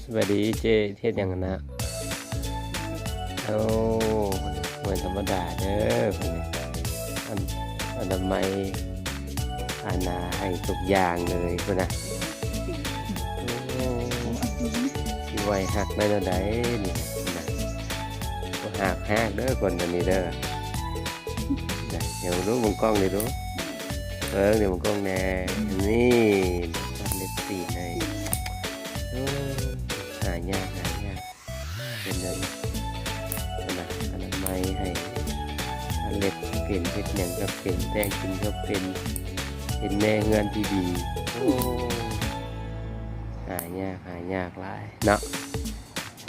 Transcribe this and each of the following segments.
ສະບາຍດີເຈ້ ເຮັດຫຍັງຫັ້ນນະ? ໂອ້ ບໍ່ທຳມະດາເດີ ເພິ່ນນີ້ ອັນ ອະນາໄມ ອານາໃຫ້ທຸກຢ່າງເລີຍພຸ້ນນະ. ໂອ້ ຊິໄຫວຮັກໄດ້ແນວໃດນີ້ນະ ພຸ້ນນະ. ບໍ່ຮາກ ຮາກເດີຄົນອັນນີ້ເດີ. ດຽວດູ ເບິ່ງກ້ອງນີ້ດູ ເບິ່ງນີ້ ເບິ່ງກ້ອງແດ່. ນີ້ ຕັດເລັບຕີນໃຫ້. ໂອ້ ຫາຍາກ ຫາຍາກ. ເປັນເດີ ອັນນະ ອະນາໄມໃຫ້ ຕັດເລັບກໍເປັນ ເຮັດຫຍັງກໍເປັນ ແຕ່ງກິນກໍເປັນ ເປັນແມ່ເຮືອນທີ່ດີ. ໂອ້ ຫາຍາກ ຫາຍາກຫຼາຍເນາະ.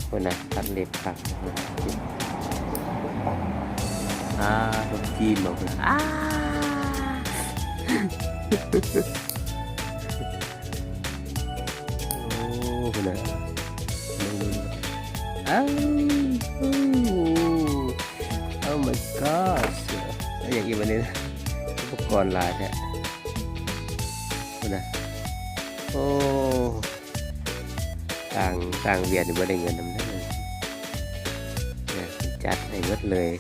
ພຸ້ນນະ ຕັດເລັບຄັກ. ອາ ຄົນຈີນບໍ? ພຸ້ນນະ ອາ ໂອ້ ພຸ້ນນະ ເບິ່ງດູ ອາ ໂອ້ Oh my god ເອົາຫຍັງອີກບັດນີ້ນະ ອຸປະກອນຫຼາຍແທ້. ພຸ້ນນະ ໂອ້ ສ້າງ ສ້າງວຽນນີ້ບໍ່ໄດ້ເງິນນຳເດີ ຈັດໃຫ້ໝົດເລີຍ.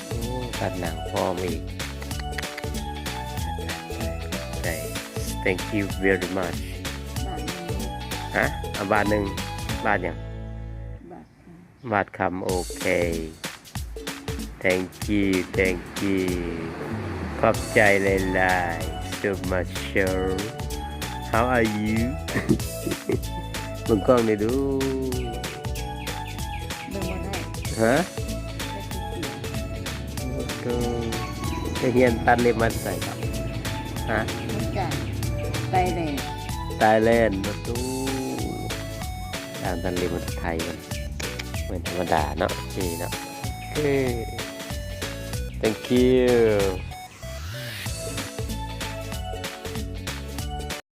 ໂອ້ ຕັດໜັງພ້ອມອີກ. ໄດ້ Thank you very much. ຮະ? ເອົາບາດໜຶ່ງ. ບາດຫຍັງ? ບາດຄຳ. ໂອເຄ. Thank you, thank you. ຂອບໃຈຫຼາຍໆ. So much. How are you? ເບິ່ງກ້ອງນີ້ດູ. ເບິ່ງບໍ່ໄດ້. ຮະ? ໂອ້ໂຫ ໄປຮຽນຕັດເລັບມາແຕ່ໃສຄັບ? ຮະ? ມາຈາກໄທແລນ. ໄທແລນ. ໂອ້ໂຫ ການຕັດເລັບມາແຕ່ໄທ ມັນບໍ່ທຳມະດາເນາະ ເຈ້ເນາະ. ໂອເຄ Thank you.